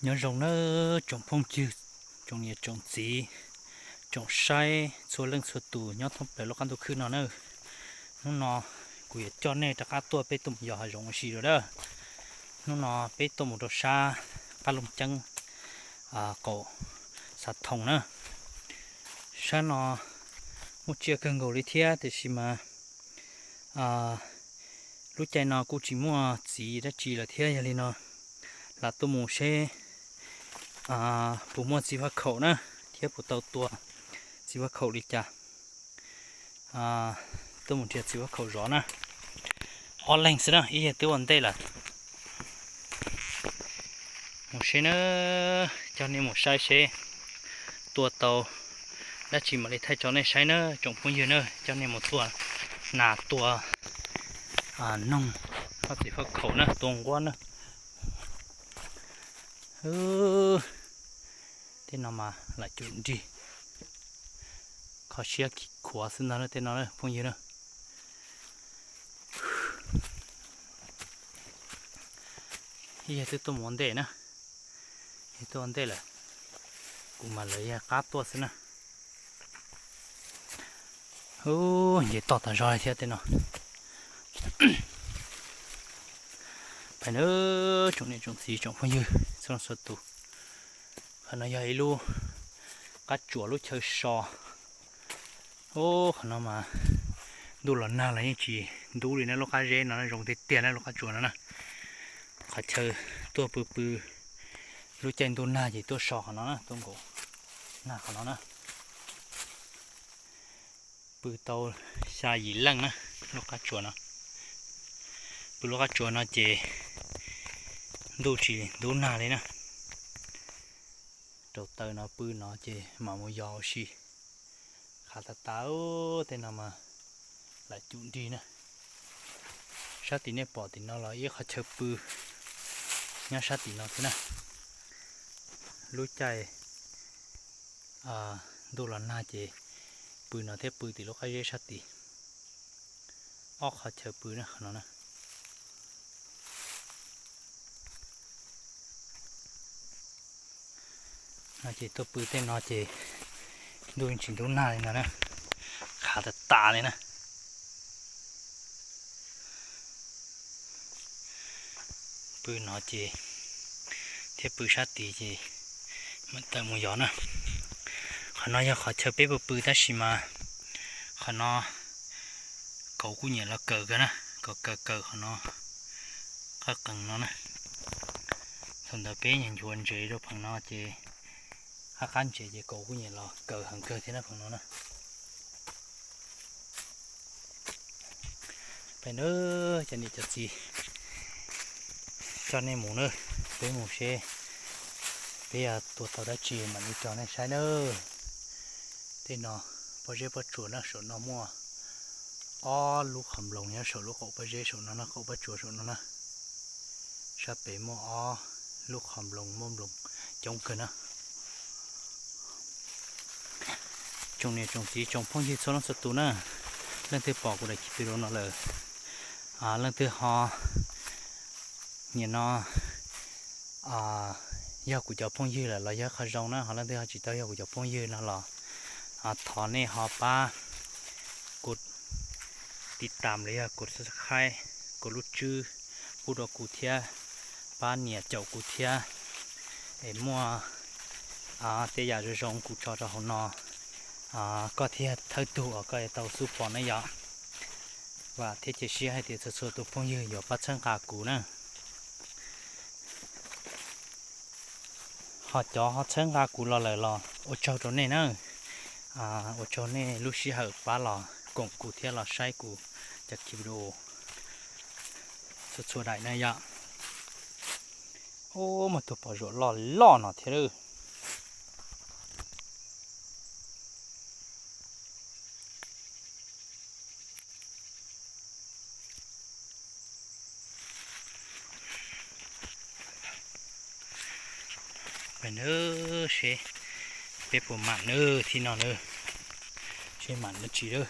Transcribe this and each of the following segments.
Nyob zoo nawb tsoom phooj ywg, tsoom niam tsoom txiv, tsoom saib txhua leej txhua tus nyob thoob plaws lub qab ntuj khwb no na. Hnub no kuv yuav coj nej rov qab tuaj peb tuaj mus yos hav zoov ua si dua na. Hnub no peb tuaj mus rau sab Qab Looj Ceeb, qaum Xav Thoom na. Sab no muaj tsiaj kawg nkaus li thiab tiam sis mas lub caij no kuj tsis muaj txiv dab tsi lawm thiab, yog li no lam tuaj mus seb puas muaj txiv faj khaum na, thiab puas tau tua txiv faj khaum li cas. Tuaj mus nrhiav txiv faj khaum zov na. Ob leeg xwb na, ib yawg twb ua ntej lawm. Mus seb na, coj nej mus saib seb tua tau dab tsi mam li thaij tso nej saib na tsoom phooj ywg na. Coj nej mus tua nas, tua noog, tua txiv faj khaum na, tua nquab na. Tej no mas lam cum nrig, kho siab khuav xwb ntag tej no phooj ywg na. Yog twb tuaj mus ua ntej na, yog tuaj ua ntej lawm, kuv mas lawv yog qab tuaj xwb na. Ub, nce toj tas zog li thiab tej no. Peb nawb tsoom niam tsoom txiv tsoom phooj ywg txhua leej txhua tus, qhov no yog ib lub qab tsuas lub chaw so. Ub, qhov no mas ntuj los nag los yeej tsis ntub li na, lub qab zeb no zoo tiag tiag na, lub qab tsuas no na. Qhov chaw tuaj pw pw lub caij ntuj nag ces tuaj so qhov no na, tuaj nkaum nag qhov no na. Pw tau xya yim leej na, lub qab tsuas no. Pw lub qab tsuas no ces ntuj tsis ntub nag li na. Rau taw no pw no ces mam mus yos ua si. Qhav tas tas tej no mas lam cum nrig na. Sab tim nej pom tim no los ib qhov chaw pw nyob sab tim no xwb na. Lub caij ntuj los nag ces pw no thiab pw tim lub qab zeb sab tid. Ob qhov chaw pw na qhov no na. No ces tuaj pw tej no ces ntuj tsis ntub nag li no na, qhav tas tas li na. Pw no ces thiab pw sab tid ces mam tawm mus yos na. Qhov no yog qhov chaw peb pw pw tab sis mas qhov no kauv kuj nyiam los kawm kawg na, kauv kawm kawm qhov no qab qees no na. Thaum ntawd peb nyias nchuav ntsev rau pheem no ces qab qab ntsev ces kauv kuj nyiam los kawm heev kawg thiab na pheem no na. Peb nawb cov niam cov txiv, coj nej mus na, peb mus seb peb yuav tua tau dab tsi mam li tso nej saib nawb. Tej no pob zeb pob tsuas na, saum no muaj ob lub qhov nploos nyob saum lub qaum pob zeb saum no na, qaum pob tsuas saum no na. Sab pem muaj ob lub qhov nploos muaj nploos coob kawg na. Tsoom niam tsoom txiv tsoom phooj ywg txhua leej txhua tus na, leej twg pom kuv daim video no lawm, leej twg ho nim no yog kuv cov phooj ywg lawm los yog qhov zoo na, ho leej twg ho tsis tau yog kuv cov phooj ywg no los thov nej ho pab kuv tiv tam los yog kuv subscribe, kuv lub tswb pub rau kuv thiab, pab nias caum kuv thiab, es muaj tej yam zoo zoo kuv tso rau hauv no, koj thiaj thawj tug uas koj yuav tau xub pom na yom. Vam thiab cia siab hais tias txhua txhua tus phooj ywg yuav pab txhawb nqa kuv na. Ho cov ho txhawb nqa kuv los lawm los ua tsaug rau nej na. Ua tsaug nej lub sij hawm pab los koom kuv thiab los saib kuv cov video txhua txhua daim na yom. Ub, muaj tus pom zuam loj loj no thiab lawm. Peb nawb seb peb puas mam nawb thib no nawb, seb mam dab tsi lawm.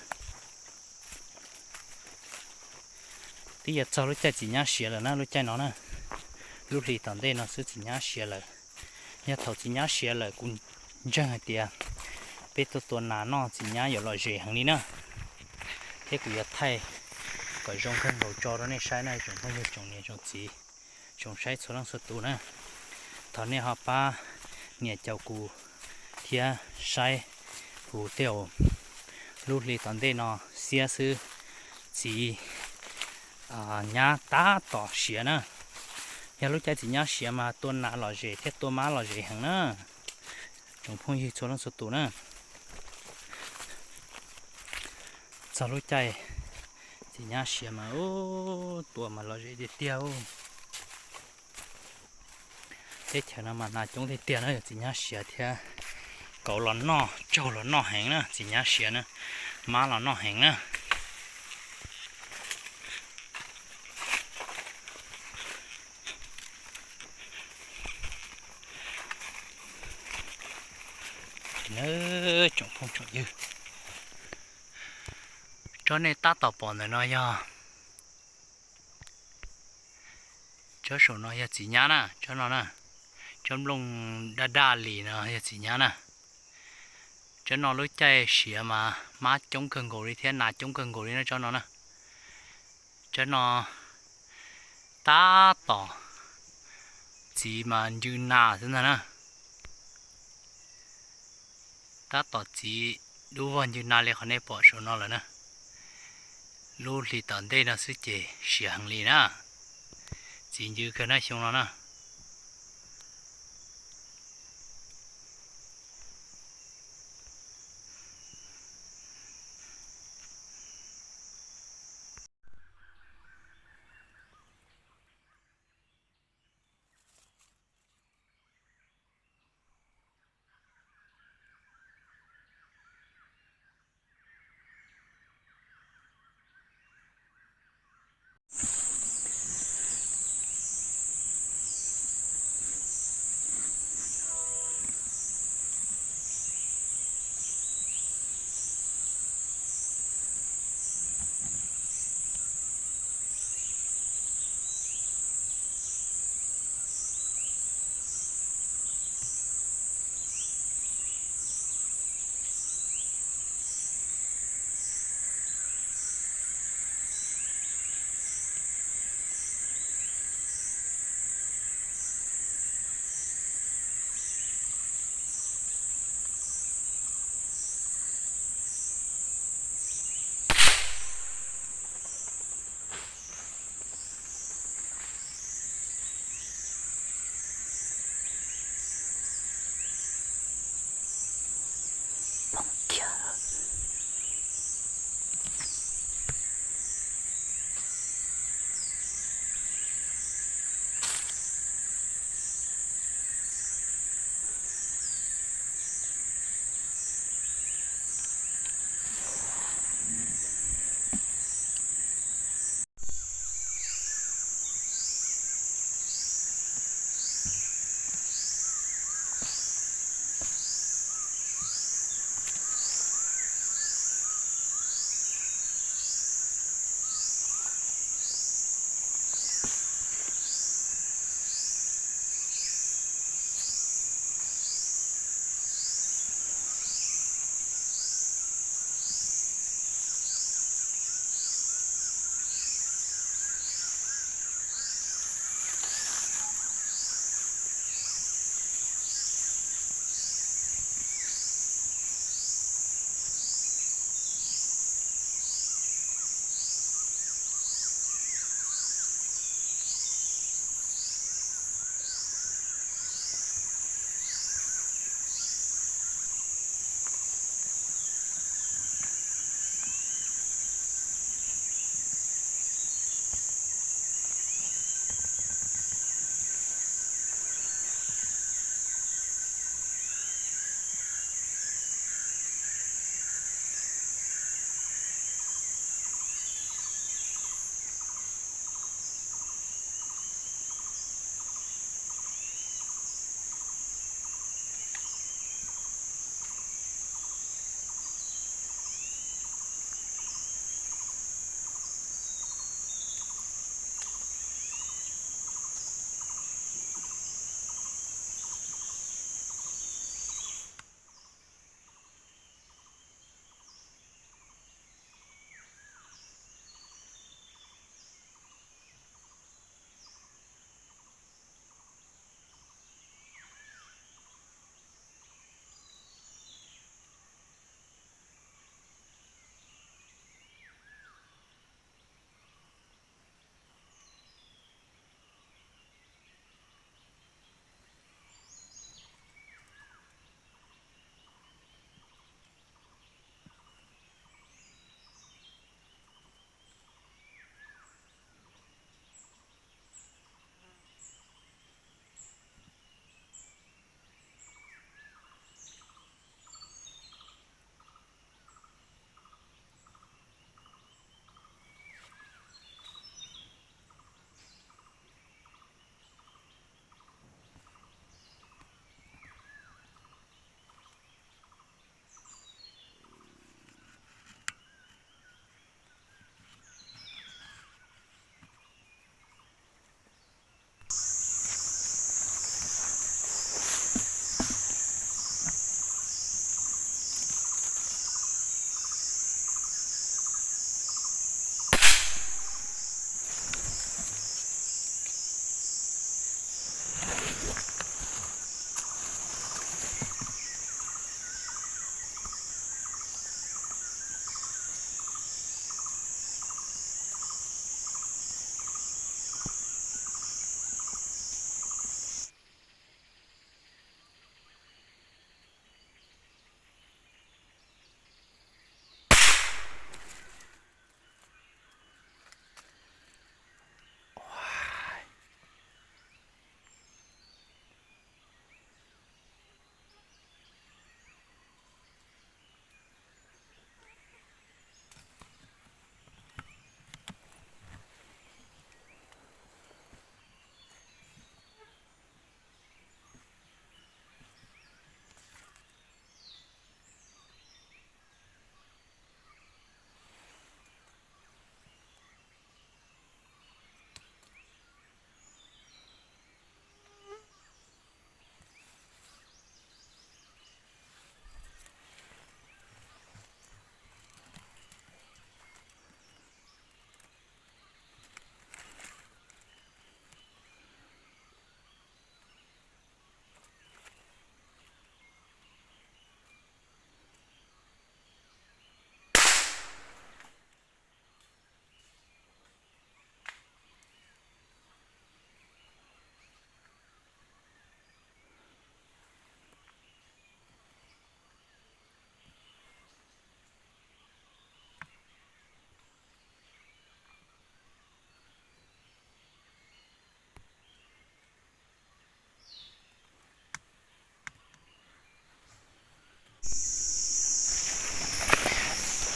Twb yuav txog lub caij txiv nyab siav lawm na, lub caij no na, lub hlis tom ntej no xwb txiv nyab siav lawm. Yog thaum txiv nyab siav lawm kuv ntseeg hais tias peb tuaj tua nas noj txiv nyab yuav lom zem heev li na. Thiab kuv yuav thaij kom zoo kawg nkaus tso rau nej saib na, tsoom phooj ywg tsoom niam tsoom txiv, tsoom saib txhua leej txhua tus na. Thov nej ho pab nias caum kuv thiab saib kuv tej lub hli tom ntej no xiab xwb. Txiv nyab tab tom siav na. Yog lub caij txiv nyab siav mas tua nas lom zem thiab tua mab lom zem heev na, tsoom phooj ywg txhua leej txhua tus na. Txog lub caij txiv nyab siav mas tua mas lom zem tiag tiag. Teb chaws no mas nas coob tiag tiag na, yog txiv nyab siav thiab kauv los noj, tsaug los noj heev na, txiv nyab siav na, mab los noj heev na. Tsoom phooj tsoom ywg, tsob nej tab tom pom ntawm no yog, tsob saum no yog txiv nyab na, tsob no na, tsob nplooj daj daj li no yog txiv nyab na. Tsob no lub caij siav mas mab coob kawg nkaus li thiab nas coob kawg nkaus li na tsob no na. Tsob no tab tom txiv mas ncw nas xwb ntag na. Tab tom txiv dub vog ncw nas li qhov nej pom saum no lawm na. Lub hli tom ntej no xwb ces siav heev li na. Txiv ncw kawg na xyoo no na.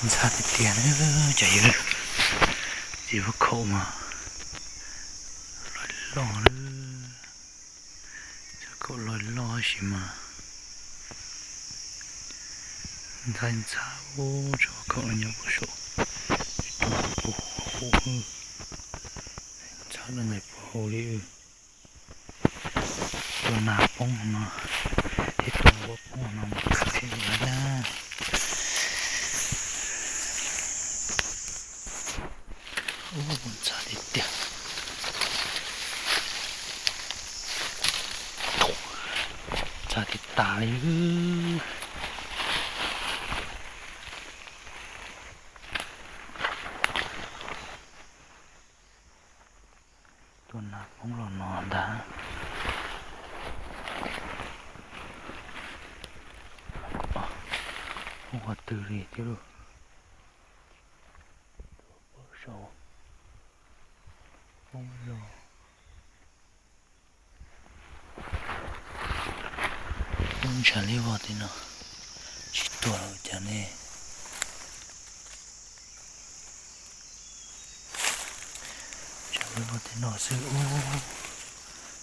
Ntxhab tiag tiag na cov yawg. Txiv faj khaum mas loj loj na. Txiv faj khaum loj loj tab sis mas ntxhab ntxhab ub, txiv faj khaum no nyob puag saum, tsis tuag puag hauv. Ntxhab lawm nqis puag hauv li. Tua nas poob no, thiab tua npua poob no mus khawm thiab lawm na. Ub, ntxhab tiag tiag. Ntxhab tiag tas li. Tua nas poob los no ntag. Poob qhov twg li thiab lauj? Tua poob saum, poob los. Ub, ntshav liab vog tej no, tsis tuag los cas ne. Ntshav liab vog tej no xwb ub,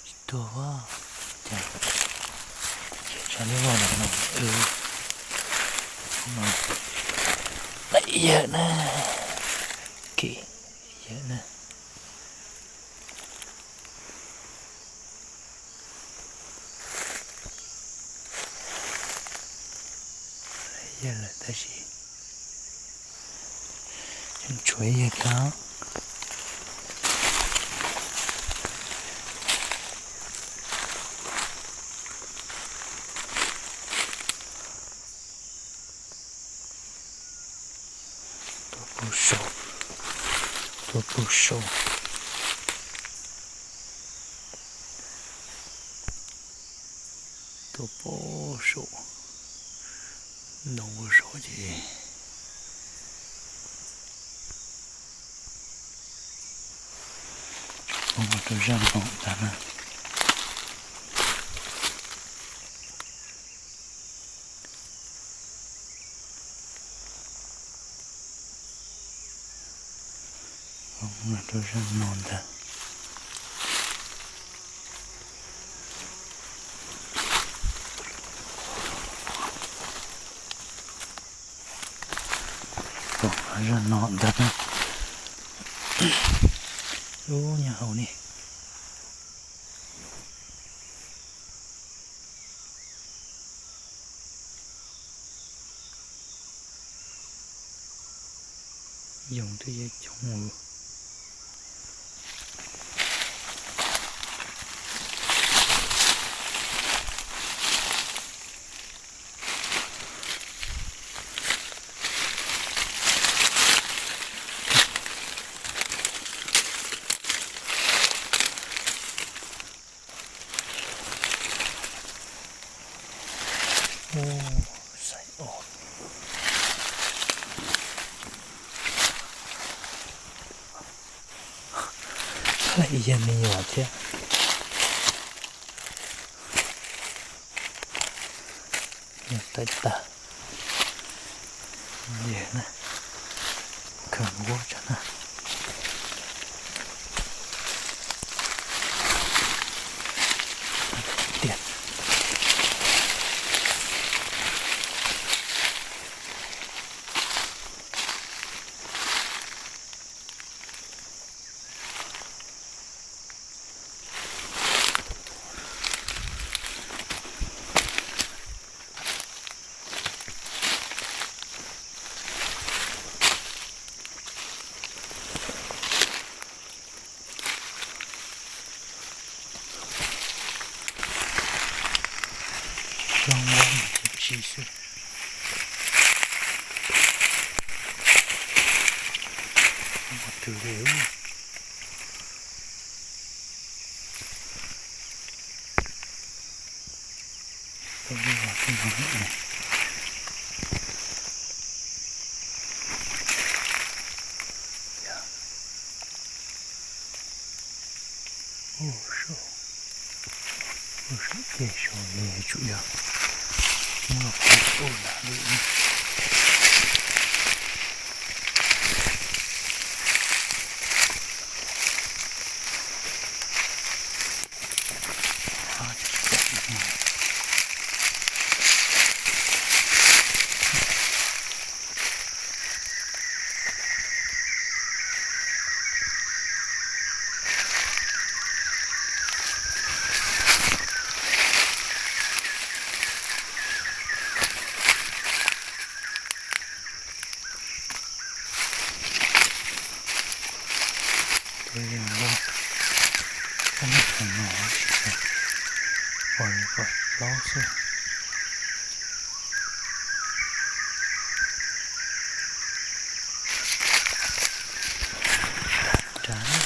tsis tuag vog cas. Ntshav liab vog no, lawm yawm na, kev yawm na. Yawg lawm tab sis tshuav ib yawg thiab. Tua pug saum, tua pug saum, tua pug saum, ntoo pug saum ces poob rau zaj no ntag na. Poob rau zaj no ntag. Poob zaj no ntag na. Ub, nyob hauv ni. Yoov twb yeej coob. Ub, xaim os. Lawm ib yawg me nyuam thiab. Yog tawm tag. Yawg na, khaws nquab tsam na. Tiag. Zoo nkaus tsis tsis xwb. Ua twg li. Ua li los tsis hnov lawm ne. Ua saum, ua saum tej saum li tsum yog muab los kuv ua lam li. Plaub xwb. Rov.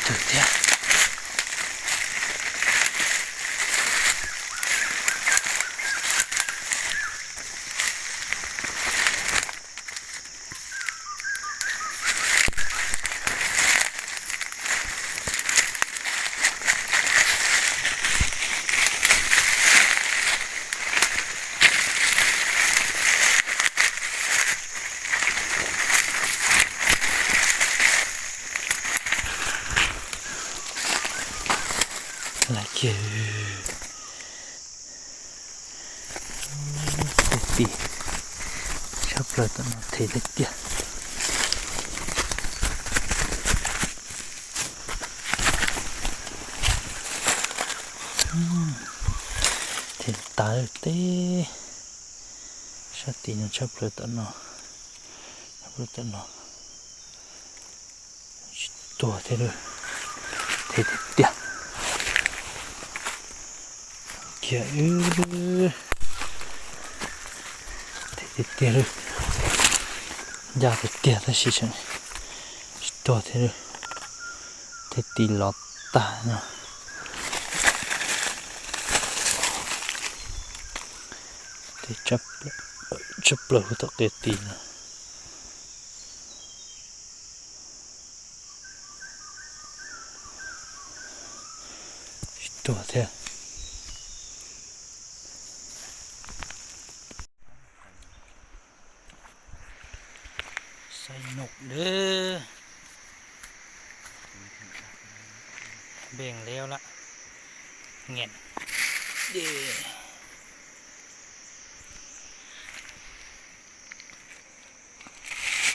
Tawg thiab. Laj kiag. Tej tis tshaj plaws tom no them tiag tiag. Them tas tej sab tis no tshaj plaws tom no, tshaj plaws tom no. Tsis tuag thiab lauj, them tiag tiag. Kiag, them tiag tiag lauj, ncaj tiag tiag tab sis tseem tsis tuag thiab lauj, tej tis lov tag no. Tej tshaj plaws huv tom qia tis no. Tsis tuag thiab. Saib noj dawb. Npeeg lawm, nyeem.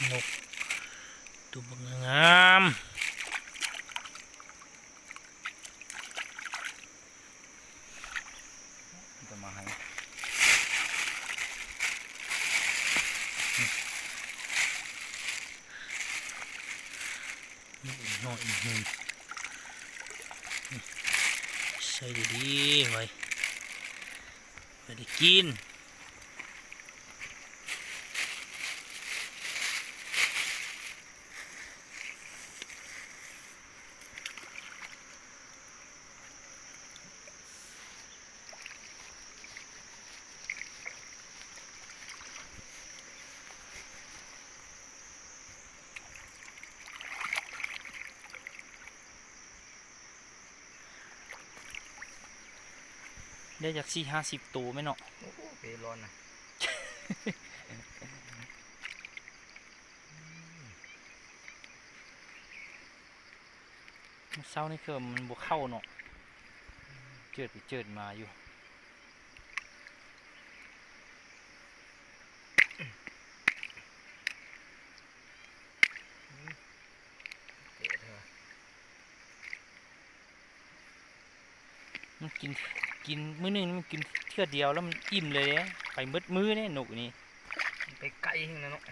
Noj tus ngam. Saib li li, ua li kin. Deb cov xij hab xij tus me no. Peb los na. Xaub neb kawg mas npuas khauj no, cawm pes cawm mas yus. Kis, kis muaj neeg kis thiaj diav lawm, im le, pais mub mub ne num ni. Pes kaim, mas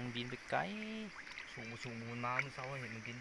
npiv pes kaim. Xum mus xum mus mas xaub npiv.